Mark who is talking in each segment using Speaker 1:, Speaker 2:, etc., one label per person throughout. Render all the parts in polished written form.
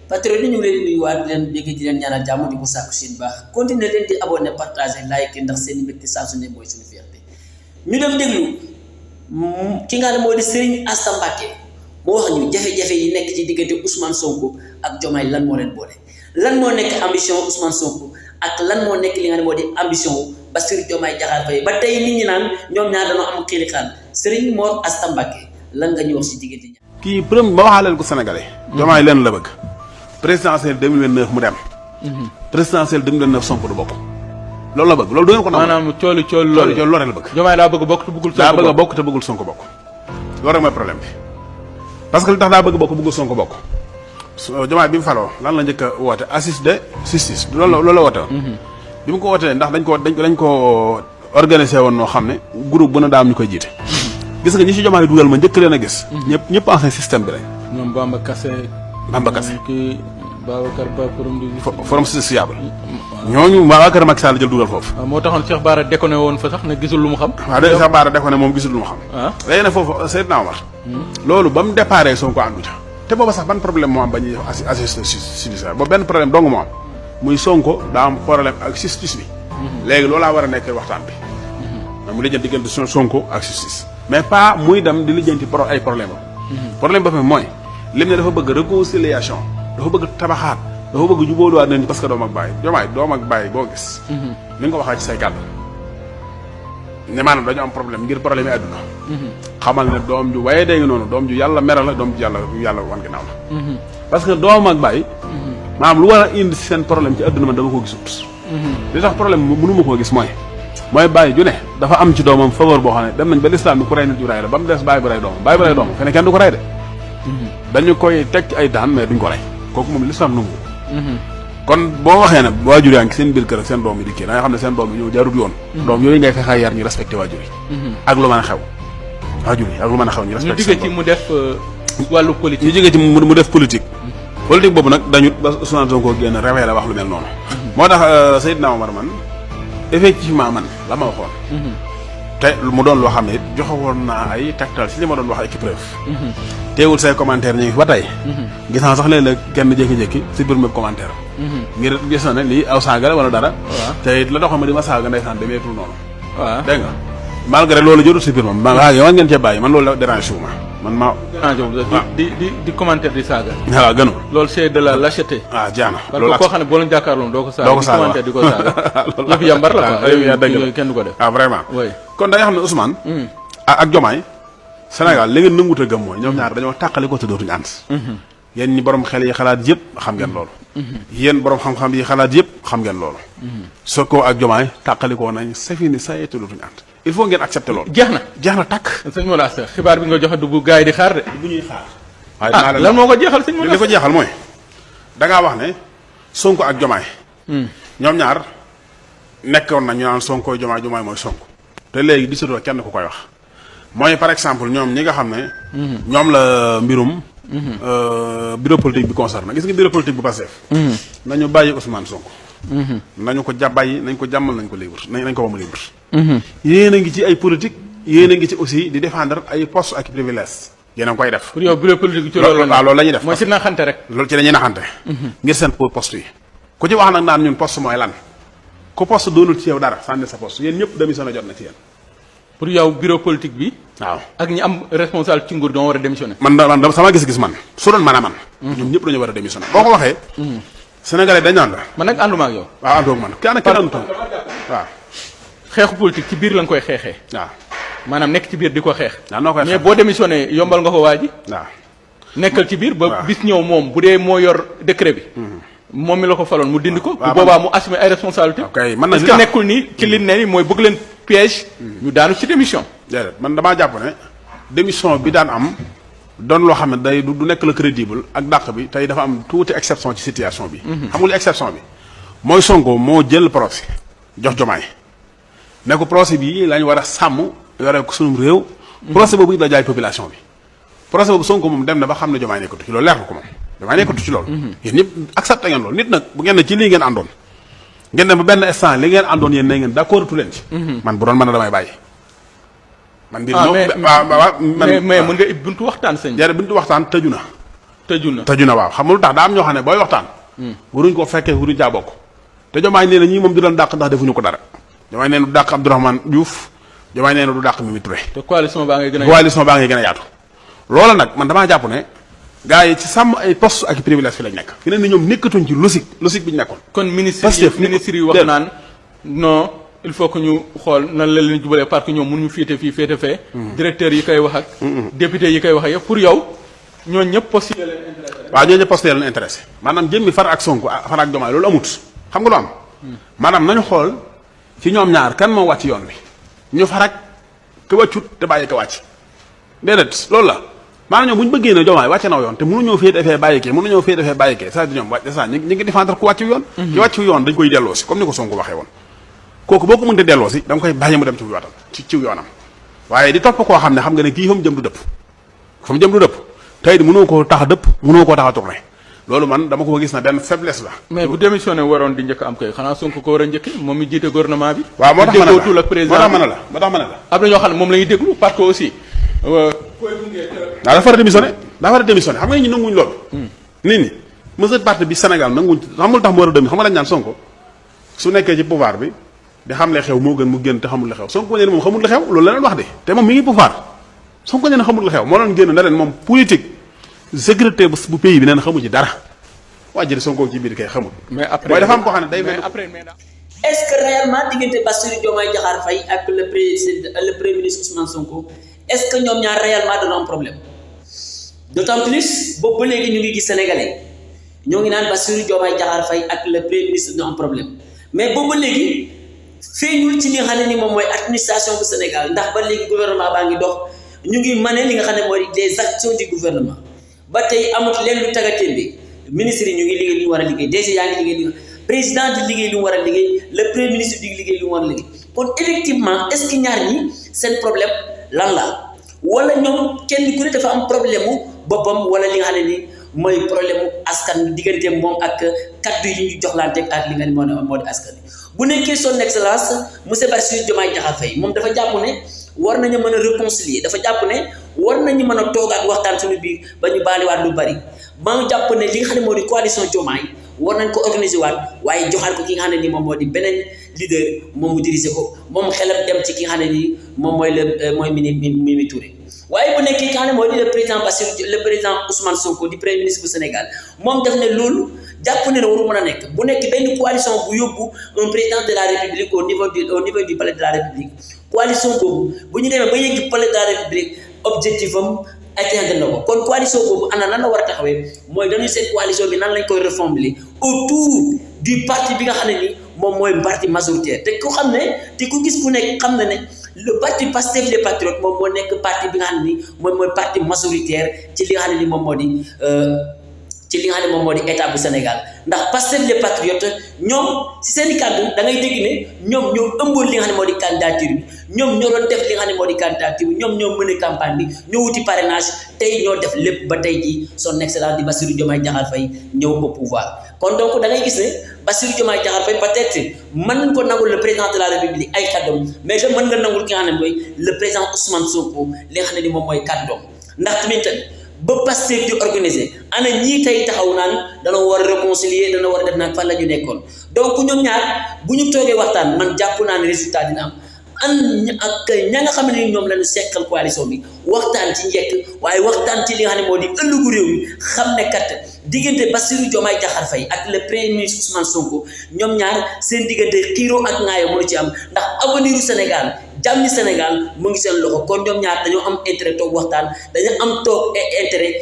Speaker 1: patriote ñu ngi leen di nuyuwaat di leen bégg di leen ñaanal jàmm di ko sàkku seen baax continuer leen di abonné partager like ndax seen mbégte saa su ne mooy suñu fierté ñu dem déglu ki nga xam ne moo di Serigne Asta Mbacké moo wax ñu jafe-jafe yi nekk ci diggante Ousmane Sonko ak Diomaye lan moo leen boole lan moo nekk ambition Ousmane Sonko ak lan moo nekk li nga xam ne moo di ambition Bassirou Diomaye Diakhar Faye ba tey nit ñi naan ñoom ñaar dañoo am xiili xaan Serigne Mor Asta Mbacké lan nga ñu wax ci diggante ñaar.
Speaker 2: kii premier ba waxaa leen ko sénégalais. Diomaye leen la bëgg. présidentielle 2029 mu dem. présidentielle 2029 Sonko du bokk. loolu la bëgg loolu du ngeen ko nangu.
Speaker 3: maanaam cooli loolu
Speaker 2: la bëgg.
Speaker 3: Diomaye daa bëgg bokk te bëggul Sonko
Speaker 2: daa bëgg a bokk te bëggul Sonko bokk. loolu rek mooy problème bi parce que li tax daa bëgg bokk bëggul Sonko bokk. Diomaye bi mu faloo lan la njëkk a woote assise de justice loolu la woote woon. bi mu ko wootee ndax dañ ko organisé woon noo xam ne groupe bu na daa am ñu koy jiite. gis nga ñi si Diomaye dugal ma njëkk leen a gis. ñëpp ancien système bi lañ.
Speaker 3: ñoom Bamba Kassé kii Babacar Ba
Speaker 2: forum sociable. ñooñu Babacar Macky Sall jël dugal foofu.
Speaker 3: waaw moo taxoon Cheikh Bara déconné woon fa sax ne gisul lu mu xam.
Speaker 2: waaw de Cheikh Bara déconné moom gisul lu mu xam. léegi nag foofu Seydina Omar. loolu ba mu déparé Sonko àndu ca. te booba sax ban problème moo am ba ñuy assisté judiciaire boobu benn problème dong moo am muy Sonko daa am problème ak justice bi. léegi loolaa war a nekk waxtaan bi. mu lijjanti diggante Sonko ak justice. mais pas muy dem di lijjanti ay problème problème ba fi mooy lim ne dafa bëgg réconciliation dafa bëgg tabaxaat dafa bëgg jubóoluwaat nañ parce que doom ak bàyyi Diomaye doom ak bàyyi boo gis. ni nga ko waxee ci say kàddu ne maanaam dañu am problème ngir problème yi àdduna. xamal ne doom ju waaye dégg noonu doom ju yàlla meral la doom ju yàlla wan ginnaaw la. parce que doom ak bàyyi. maanaam lu war a indi seen problème ci àdduna man dama ko gisut. li tax problème mënuma koo gis mooy bàyyi ju ne dafa am ci doomam faveur boo xam ne dem nañ ba lislaam ni ku rey nit ju rey la ba mu des bàyyi bu rey doomam bàyyi bu rey doomam fene kenn du ko rey de. dañu koy teg ci ay daan mais duñ ko rey kooku moom lislaam nangu. kon boo waxee ne waajur yaa ngi seen biir kër ak seen doom yi di kii da nga xam ne seen doom yi ñëw jaarut yoon. doom yooyu ngay fexe yar ñu respecté waajur yi. ak lu mën a xew. waajur yi ak lu mën a xew ñu respecté
Speaker 3: ñu jóge ci mu def wàllu politique.
Speaker 2: ñu jóge ci mu def politique. politique boobu nag dañu ba Ousmane Sonko génn révélé wax lu mel noonu. moo tax Seydina Omar man effectivement man la ma waxoon. te mu doon loo xam ne it joxe woon naa ay tegtal si li ma doon wax ak preuve. teewul say commentaire ñu ngi fi ba tey. gis naa sax léeg-léeg kenn jékki-jékki si biir même commentaire ngir gis na ne lii aw saaga la wala dara. te it la doxal ma di ma saaga ndeysaan demeetul noonu. waaw dégg nga malgré loolu jotul si biir moom maa ngi ngeen cee bàyyi man loolu la dérange wu ma man maa.
Speaker 3: di commentaire di saaga.
Speaker 2: waaw gënul.
Speaker 3: loolu c'est de la lâcheté.
Speaker 2: jaana
Speaker 3: loolu parce que koo xam ne boo leen jàkkaarloo doo ko saaga. di commentaire di ko saaga. yëpp yambar la quoi kenn du ko def.
Speaker 2: vraiment. kon da nga xam ne Ousmane. ak Diomaye Sénégal li ngeen nanguut a gëm mooy ñoom ñaar dañoo tàqali ko te dootuñu ànd. yéen ñi borom xel yi xalaat yëpp xam ngeen loolu. yéen borom xam-xam yi xalaat yëpp xam ngeen loolu. Sonko ak Diomaye tàqalikoo nañ safini saa te dootuñu ànd. il faut ngeen accepter loolu.
Speaker 3: jeex na tàkk. sëñ Mawla Asta xibaar bi nga joxe du bu gars yi di xaar de.
Speaker 2: bu ñuy xaar. waaye
Speaker 3: lan moo ko jeexal sëñ Mawla
Speaker 2: li ko jeexal mooy da ngaa wax ne Sonko ak Diomaye. ñoom ñaar nekkoon na ñu naan Sonko Diomaye mooy Sonko. te léegi gisatoo kenn ku koy wax mooy par exemple ñoom ñi nga xam ne. ñoom la mbirum. bureau politique bi concerné gis nga bureau politique bu Pastef. nañu bàyyi Ousmane Sonko. nañu ko bàyyi nañ ko jàmmal nañ ko libre nañ ko ba mu libre. yéen a ngi ci ay politique yéen a ngi ci aussi di défendre ay poste ak privilège yéen a ngi koy def.
Speaker 3: pour yow bureau politique ci loolu
Speaker 2: waaw loolu la ñuy def.
Speaker 3: mooy ci naxante rek.
Speaker 2: loolu ci la ñuy naxante. ngir seen poste yi. ku ci wax nag naan ñun poste mooy lan ku poste doonul ci yow dara sànni sa poste yéen ñëpp démissionné jot na ci yéen.
Speaker 3: pour yow bureau politique bi.
Speaker 2: waaw
Speaker 3: ak ñi am responsable ci nguur doo war a démissionné.
Speaker 2: man sama gis-gis man su doon man a man. ñoom ñëpp dañoo war a démissionné. boo ko waxee. Sénégalais dañ naan la.
Speaker 3: man nag ànduma ak yow.
Speaker 2: waaw ànduma man kenn àndut waaw.
Speaker 3: xeexu politique ci biir la nga koy xeexee.
Speaker 2: waaw
Speaker 3: maanaam nekk ci biir di ko xeex.
Speaker 2: waaw noo koy
Speaker 3: mais boo démissionné yombal nga ko waa ji.
Speaker 2: waaw
Speaker 3: nekkal ci biir ba bis ñëw moom bu dee moo yor décret bi. moom mi la ko faloon mu dindi ko. bu
Speaker 2: waaw
Speaker 3: boobaa mu assumer ay responsabilités.
Speaker 2: ok man nag
Speaker 3: est-ce que nekkul ni ci li ne ni mooy bëgg leen piège. ñu daanu ci démission.
Speaker 2: déedéet man damaa jàpp ne démission bi daan am doon loo xam ne day du nekk la crédible ak dàq bi tey dafa am tuuti exception ci situation bi. xam nga li exception bi mooy Sonko moo jël procès jox Diomaye ne ko procès bii lañ war a sàmm yore ko sunum réew. procès boobu it la jaay population bi. procès boobu Sonko moom dem na ba xam ne Diomaye nekkatu ci loolu leer na ko moom. Diomaye nekkatu ci loolu. yéen ñëpp accepté ngeen loolu nit nag bu ngeen ne ci lii ngeen àndoon ngeen dem ba benn instant li ngeen àndoon yéen ne ngeen d'accord tu leen ci. man bu doon mën a damay bàyyi. man mbir moom
Speaker 3: mais mën nga buntu waxtaan sëñ bi.
Speaker 2: buntu waxtaan tëju na tëju na waaw xam nga lu tax daa am ñoo xam ne booy waxtaan waruñ ko fekkee waruñ caa bokk te Diomaye nee na ñii moom du leen dàq ndax defuñu ko dara Diomaye nee na du dàq Abdourahmane Diouf Diomaye nee na du dàq Mimi Touré
Speaker 3: te coalition baa ngay gën a
Speaker 2: yaatu loola nag man damaa jàpp ne gars yi ci sàmm ay poste ak privilège fi lañ nekk fi ne ni ñoom nekkatuñ ci logique bi ñu nekkoon
Speaker 3: kon ministre yi wax naan non il faut que ñu xool nan la leen jubalee parce que ñoom mënuñu féete fii féete fee directeur yi koy wax ak député yi koy wax ak yëpp pour yow ñooñu ñëpp poste yi leen intéressé
Speaker 2: waaw ñooñu ñëpp poste yi leen intéressé maanaam jëmmi far ak Sonko far ak Diomaye loolu amut xam nga lu am maanaam nañu xool ci ñoom ñaar kan moo wàcc yoon wi ñu far ak ka wàccut te bàyyi ka wàcc déedéet loolu la maanaam ñoom bu ñu bëggee ne Diomaye wàcce naw yoon te mënuñoo féete fee bàyyi kee c'est-à-dire ñoom wàcc ça ñu ngi défendre ku wàcc yoon ki wàcc yoon dañ koy delloo si comme ni ko Sonko waxee woon kooku boo ko mënte delloo si da nga koy bàyyi mu dem ci waatam ci yoonam waaye di topp koo xam ne xam nga ne kii fa mu jëm du dëpp tey di mënoo koo tax a dëpp mënoo koo tax a tourné loolu man dama ko gis na benn faiblesse la
Speaker 3: mais bu démissionné waroon di njëkk am kay xanaa Sonko ko war a njëkk moom mi jiite gouvernement bi
Speaker 2: waaw moo tax ma ne la
Speaker 3: am na ñoo xam ne moom la ñuy déglu parce que aussi
Speaker 2: dafa war a démissionné xam nga ñu nanguwuñ loolu nit ñi monsieur parti bi Sénégal nanguwuñ xamul tax mu war a démissionné xam nga dañ naan Sonko su nekkee ci pouvoir bi di xam le xew moo gën mu génn te xamul la xew Sonko nee na moom xamul la xew loolu la leen wax de te moom mi ngi pouvoir Sonko nee na xamul la xew moo doon génn na leen moom politique sécurité bu pays bi nee na xamu ci dara waa jëri Sonko ci biir kay xamul
Speaker 3: mais après
Speaker 2: mooy dafa am koo xam ne day
Speaker 1: est-ce que réellement diggante Bassirou Diomaye Diakhar Faye ak le premier ministre Ousmane Sonko est-ce que ñoom ñaar réellement dana am problème d'autant plus boobu ba léegi ñu ngi gis sénégalais ñoo ngi naan Bassirou Diomaye Diakhar Faye ak le premier ministre dina am problème mais boobu ba léegi feeñul ci li nga xam ne ni moom mooy administration bu Sénégal ndax ba léegi gouvernement baa ngi dox ñu ngi mëne li nga xam ne mooy des actions du gouvernement ba tey amut leen lu tagateen bi ministre yi ñu ngi liggéey li ñu war a liggéey DG yaa ngi liggéey li président di liggéey lu mu war a liggéey le premier ministre di liggéey lu mu war a liggéey kon effectivement est-ce que ñaar ñi seen problème lan la wala ñoom kenn ku ne dafa am problème mu boppam wala li nga xam ne ni mooy problème mu askan diggante moom ak kaddu yi ñu joxlante ak li nga xam ne moo di askan bu nekkee son excellence monsieur Bassirou Diomaye Diakhar Faye moom dafa jàpp ne war nañu mën a réconcilier dafa jàpp ne war nañu mën a toog ak waxtaan suñu biir ba ñu baaliwaat lu bari ba mu jàpp ne li nga xam ne moo di coalition Diomaye war nañ ko organiser waat waaye joxaat ko ki nga xam ne nii moom moo di beneen leader moom mu diriger ko moom xelam dem ci ki nga xam ne nii moom mooy Mimi Touré waaye bu nekkee ki nga xam ne moo di le président Ousmane Sonko di premier ministre bu Sénégal moom def ne loolu jàpp ne waru mën a nekk bu nekk benn coalition bu yóbbu un président de la République au niveau du palais de la République coalition boobu bu ñu demee ba yegg palais de la République objectif am atteindre na ko kon coalition boobu ana nan la war a taxawee mooy dañuy seen coalition bi nan lañ koy reformuler autour du parti bi nga xam ne ni moom mooy parti majoritaire te ku xam ne te ku gis ku nekk xam na ne le parti Pastef les Patriotes moom moo nekk parti bi nga xam ne ni mooy parti majoritaire ci li nga xam ne ni moom moo di ci li nga xam ne moom moo di état bu Sénégal ndax Pastef les Patriotes ñoom si seen i kàddu da ngay dégg ne ñoom ñoo ëmboon li nga xam ne moo di candidature bi ñoom ñoo doon def li nga xam ne moo di candidature bi ñoom ñoo mën a campagne bi ñoo wuti parrainage tey ñoo def lépp ba tey jii son excellence di Bassirou Diomaye Diakhar Faye ñëw au pouvoir kon donc da ngay gis ne Bassirou Diomaye Diakhar Faye peut-être mën nañ ko nangul le président de la République ay kàddoom mais que mën nga nangul ki nga xam ne mooy le président Ousmane Sonko li nga xam ne ni moom mooy kàddoom ndax tamit ba Pastef di organiser ana ñii tey taxaw naan dana war a réconcilier dana war a def naan fan la ñu nekkoon donc ñoom ñaar bu ñu toogee waxtaan man jàpp naa ne résultat dina am ak ña nga xam ne ñoom la ñu seqal coalition bi waxtaan ci njëkk waaye waxtaan ci li nga xam ne moo di ëllëgu réew mi xam ne kat diggante Bassirou Diomaye Diakhar Faye ak le premier ministre Ousmane Sonko ñoom ñaar seen diggante xiiroo ak ŋaayoo mënu ci am ndax avenir u Sénégal jàmmi Sénégal mu ngi seen loxo kon ñoom ñaar dañoo am intérêt toog waxtaan dañoo am toog intérêt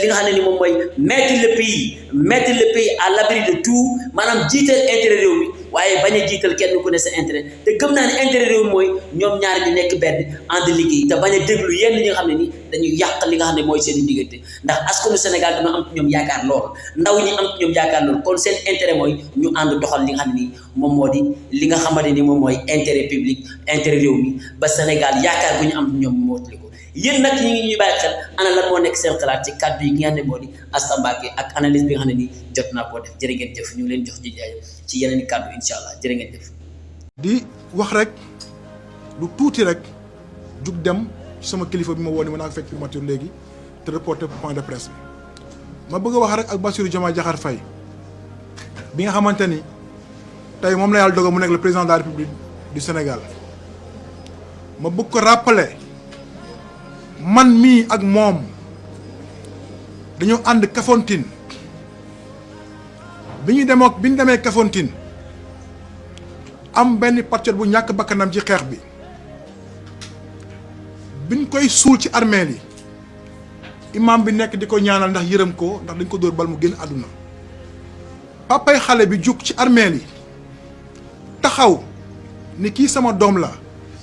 Speaker 1: li nga xam ne ni moom mooy mettre le pays à l'abri de tout maanaam jiital intérêt réew mi waaye bañ a jiital kenn ku ne sa intérêt te gëm naa ne intérêt réew mi mooy ñoom ñaar ñu nekk benn ànd liggéey te bañ a déglu yenn ñi nga xam ne ni dañuy yàq li nga xam ne mooy seen diggante ndax askanu Sénégal dama am ci ñoom yaakaar lool ndaw ñi am ci ñoom yaakaar lool kon seen intérêt mooy ñu ànd doxal li nga xam ne ni moom moo di li nga xamante ni moom mooy intérêt public intérêt réew mi ba Sénégal yaakaar gu ñu am ñoom mootali ko yéen nag ñi ngi ñuy bàyyi xel ana lan moo nekk seen xalaat ci kàddu yi nga xam ne moo di Asta Mbacké ak analyse bi nga xam ne nii jot naa koo def jërë ngeen jëf ñu ngi leen jox ji ci yeneen i kàddu incha allah jërë ngeen jëf.
Speaker 4: di wax rek lu tuuti rek jug dem sama kilifa bi ma woo ni ma naa fekk primature léegi te reporter point de presse bi ma bëgg a wax rek ak Bassirou Diomaye Diakhar Faye bi nga xamante ni tey moom la yàlla dogal mu nekk le président de la République du Sénégal ma bëgg ko rappeler man mii ak moom dañoo ànd Kafountine bi ñu demee Kafountine am benn patriote bu ñàkk bakkanam ci xeex bi biñ koy suul ci armeel yi imam bi nekk di ko ñaanal ndax yërëm ko ndax dañ ko dóor bal mu génn àdduna papay xale bi jug ci armeel yi taxaw ni kii sama doom la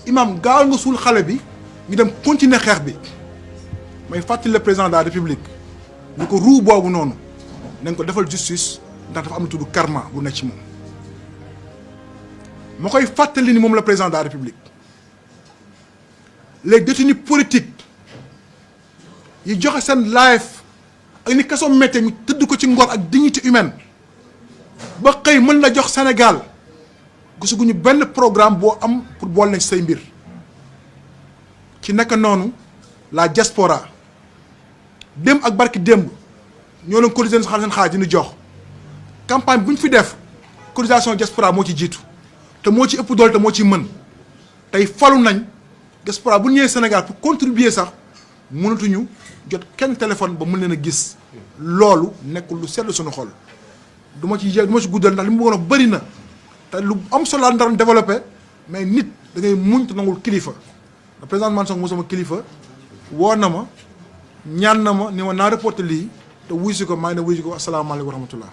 Speaker 4: imam gaawal nga suul xale bi ñu dem continuer xeex bi may fàttali le président de la république ñu ko ruu boobu noonu nañ ko defal justice ndax dafa am lu tudd karma bu nekk ci moom ma koy fàttali ni moom la président de la république les détenus politiques yi joxe seen life ak ni kaso méttee ñu tëdd ko ci ngor ak dignité humaine ba xëy mën la jox Sénégal gisaguñu benn programme boo am pour boole nañ ci say mbir ci naka noonu la diaspora démb ak barki démb ñoo leen cotiser seen xaalis dina jox campagne bu ñu fi def cotisation diaspora moo ci jiitu te moo ci ëpp doole te moo ci mën tey falu nañ diaspora bu ñëwee Sénégal pour contribuer sax mënatuñu jot kenn téléphone ba mën leen a gis loolu nekkul lu seetlu suñu xol du ma ci guddal ndax li mu bëggoon a bëri na te lu am solo la ndaroon développé mais nit da ngay muñ te nangul kilifa le président Ousmane Sonko moo sama kilifa woo na ma ñaan na ma ni ma naa reporté lii te wuy si ko maa ngi ne wuy si ko asalaamaaleykum wa rahmatullah